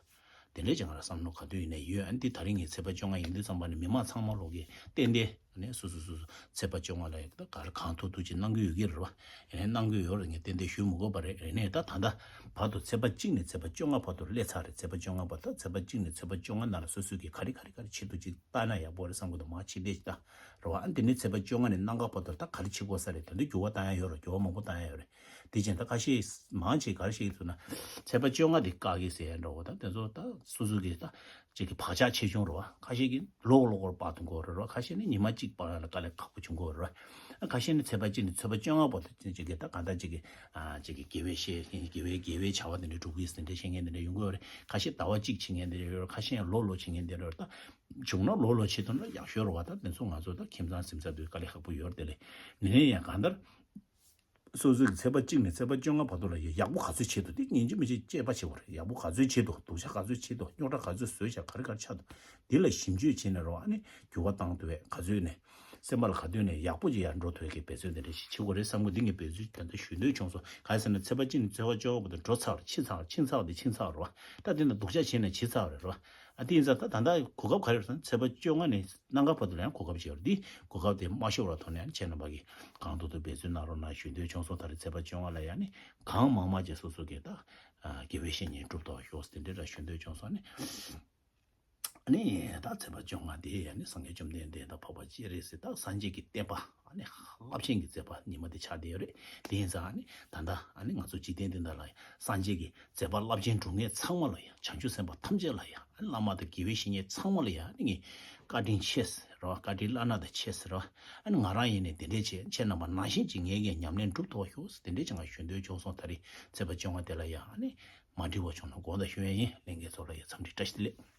དེ་འདྲའི་ཅིག་ང་རང་བསམ་བློ་ག་དུས་ཡིན་ནའི་ཡོད། ཨ་ནི་དེ་ད་རིང་ངའི་ཚེས་པ་བཅོ་ལྔ་ཡིན་དུས་ཙམ་པ་ནི་མི་མང་ཚང་མ་ལོག་གི་ཏན་ཏན་ཨ་ནི་སོ་སོ་སོ་སོ་ཚེས་པ་བཅོ་ལྔ་ལ་ཡག་ད་ག་རེ་གང་ཐུབ་ཐུབ་ཅིག་གནང་གི་ཡོད་ཀྱི་རེད་བ། ཡིན་ནའི་གནང་གི་ཡོད་རེད། ངས་ཏན་ཏན་ཞུ་མི་དགོས་པ་རེད། ཡིན་ནའི་ད་ད་ལྟ་བར་དུ་ཚེས་པ་གཅིག་ནས་ཚེས་པ་བཅོ་ལྔ་བར་དུ་སླེབས་ཚར་རེད། ཚེས་པ་བཅོ་ལྔ་བར་ད་ཚེས་པ་གཅིག་ནས་ཚེས་པ་བཅོ་ལྔ་ནང་ལ་སོ་སོས་ཀྱིས་ག་རེ་ག་རེ་ག་རེ་བྱེད་ཐུབ་ཅིག་བལྟས་ན་ཡག་པོ་རེད་བསམ་གི་འདུག་མ་བྱེད་བསྡད་ཅིག་ད་རེད་བ། ཨ་འདི་ནས་ཚེས་པ་བཅོ་ལྔ་ནས་གནངས་ཀ་བར་དུ་ད་ག་རེ་བྱེད་དགོས་ས་རེད། ད་འདི་འགྱུར་བ་བཏང་ཡ་ཡོད་རེད། འགྱུར་བ་མང་པོ་བཏང་ཡ་ཡོད་རེད། དེ་བཞིན་ད་ཁ་ཤས་མང་ཆེ་ག་རེ་བཤད་ཀྱི་འདུག་ན། ཚེས་པ་བཅོ་ལྔ་དེ་བཀག་གི་ཟེར་ཡ་འདྲ་བོ་ད་དེ་ཚོ་ད་སོ་སོ་གི་ད་ཅིག་གི་བག་ཆགས་ཆེ་ཆུང་རེད་བ། ཁ་ཤས་ཀྱིས་ལོ་ལོ་བར་དཔག་ཏུ་འགོར་རེད་བ། ཁ་ཤས་ནི་ཉི་མ་གཅིག་བར་ལ་དཀའ་ལས་ཁག་པོ་བྱུང་གི་རེད་བ། ཁ་ཤས་ནི་ཚེས་པ་གཅིག་ནས་ཚེས་པ་བཅོ་ལྔ་བར་དུ་ཅིག་གི་ད་གང་ལྟར་ཅིག་གི་ཨ་ཅིག་གི་དགེ་བའི་བཤད་དགེ་བའི་དགེ་བའི་བྱ་བ་དེ་འདྲ་སྒྲུབ་གི་ཟེར་འདྲ་བཤད་མཁན་དེ་འདྲ་ཡོང་གི་ཡོད་རེད། ཁ་ཤས་ཟླ་བ་གཅིག་བྱེད་མཁན་དེ་འདྲ་ཡོད་རེད། ཁ་ཤས་ཡང་ལོ་ལོ་བྱེད་མཁན་དེ་འདྲ་ཡོད་རེད། ད་བྱུང་ན་ལོ་ལོ་བྱེད་ཐུབ་ན་ཡག་ཤོས་རེད་བ། ད་དེ་ཚོ་ང་ཚོ་ད་ཁྱིམ་ཚང་ཟིན་ཚར་དུས་དཀའ་ལས་ཁག་པོ་ཡོད་རེད། དེ་ལས་ནི་ནས་ཡང་གང་ལྟར། སོ་སོའི་ཚེས་པ་གཅིག་ནས་ཚེས་པ་བཅོ་ལྔ་བར་དུ་ལ་ཡ་ཡག་པོ་ག་ཚོད་བྱེད་འདུག་དེ་ཉིན་གཅིག་མི་གཅིག་དཔྱད་པ་བྱེད་དགོས་རེད། ཡག་པོ་ག་ཚོད་བྱེད་འདུག་སྡུག་ཅག་ག་ཚོད་བྱེད་འདུག་རྙོག་དྲ་ག་ཚོད་བཟོས་བཞག་ག་རེ་ག་རེ་ཆགས་འདུག་དེ་ལ་ཞིབ་དཔྱོད་བྱས་ནས་རོ། ཨ་ནི་འགྱུར་བ་བཏང་ཐུབ་པའི་ག་ཚོད་ནས་སེམས་པ་ལ་ག་དུས་ནས་ཡག་པོ་ཅིག་ཡར་འགྲོ་ཐུབ་ཀྱི་འབད་བརྩོན་དེ་འདྲ་ཞིག་བྱེད་དགོས་རེད་བསམ་གི། འདི་ངས་འབད་བརྩོན་ད་ལྟ་ཞུ་འདོད་བྱུང་སོང་། ག་རེ་ཟེར་ན་ཚེས་པ་གཅིག་ནས་ཚེས་པ་བཅོ་ལྔ་བར་དུ་འགྲོ་ཚར་རེད། ཕྱིན་ཚར་རེད། ཕྱིན་ཚར་བ་དེ་ཕྱིན་ཚར་རེད་བ། ད་དེ་ནས་སྡུག་ཅག་བྱས་ནས་བྱས་ཚར་བ་རེད་བ། ཨ་དེ་ཡིན་ཙང་ད་ད་ལྟ་གོ་སྐབས་ག་རེ་རེད་ཟེར་ན་ཚེས་པ་བཅོ་ལྔ་ནས་གནངས་ཀ་བར་དུ་ལ་ཡང་གོ་སྐབས་ཅིག་ཡོད་རེད། འདི་གོ་སྐབས་དེ་མ་ཤོར་བ་ཐོག་ནས་ཨ་ནི་ཁྱེད་རྣམ་པ་གིས་གང་ཐུབ་ཐུབ་འབད་བརྩོན་གནང་རོགས་གནང་ཞུ་འདོད་བྱུང་སོང་། ད་རེས་ཚེས་པ་བཅོ་ལྔ་ལ་ཡང་ནི་གང་མང་མང་ཅིག་སོ་སོ་གིས་ད་དགེ་བའི་བཤེས་གཉེན་སྒྲུབ་ཐུབ་པ་ཤོག་དེ་འདྲ་ར་ཞུ་འདོད་བྱུང་སོང་ནི། ཨ་ནི་ད་ཚེས་པ་བཅོ་ལྔ་དེ་ཡང་ནི་སངས་རྒྱས་བཅོམ་ལྡན་འདས་དང་འཕགས་པ་སྤྱན་རས་གཟིགས་དང་སངས་རྒྱས་ཀྱི་བསྟན་པ་ཨ་ནི་རླབས་ཆེན་གྱི་མཛད་པ་ཉི་མ་དེ་ཆགས་བསྡད་ཡོད་རེད། དེ་ཡིན་ཙང་ཨ་ནི་ད་ལྟ་ཨ་ནི་ང་ཚོ་འཇིག་རྟེན་འདི་འདྲ་ལ་སངས་རྒྱས་ཀྱི་མཛད་པ་རླབས་ཆེན་སྒྲུབ་མཁན་ཚང་མ་ལ་ཡང་། བྱང་ཆུབ་སེམས་དཔའ་ཐམས་ཅད་ལ་ཡང་། ཨ་ནི་བླ་མ་དང་དགེ་བའི་བཤེས་གཉེན་ཚང་མ་ལ་ཡང་ཨ་ནི་ངས་བཀའ་དྲིན་ཆེ་ཟེར་བ། བཀའ་དྲིན་བླ་ན་དང་ཆེ་ཟེར་བ། ཨ་ནི་ང་རང་ཡིན་ནས་དེ་འདྲས་བྱས། ཁྱེད་རྣམ་པ་ནང་བཞིན་གྱི་ངེད་ཀྱིས་ཉམས་ལེན་སྒྲུབ་ཐུབ་པ་ཤོག་ཟེར་དེ་འདྲས་བྱས་ང་ཞུ་འདོད་བྱུང་སོང་། ད་རེས་ཚེས་པ་བཅོ་ལྔ་དེ་ལ་ཡང་ཨ་ནི་མ་འགྲིག་པ་བྱུང་ན་དགོངས་དག་ཞུ་ཡ་ཡིན། ལྷན་རྒྱས་ཚོ་ལ་ཡང་འཚམས་འདྲི་བཀྲ་ཤིས་བདེ་ལེགས།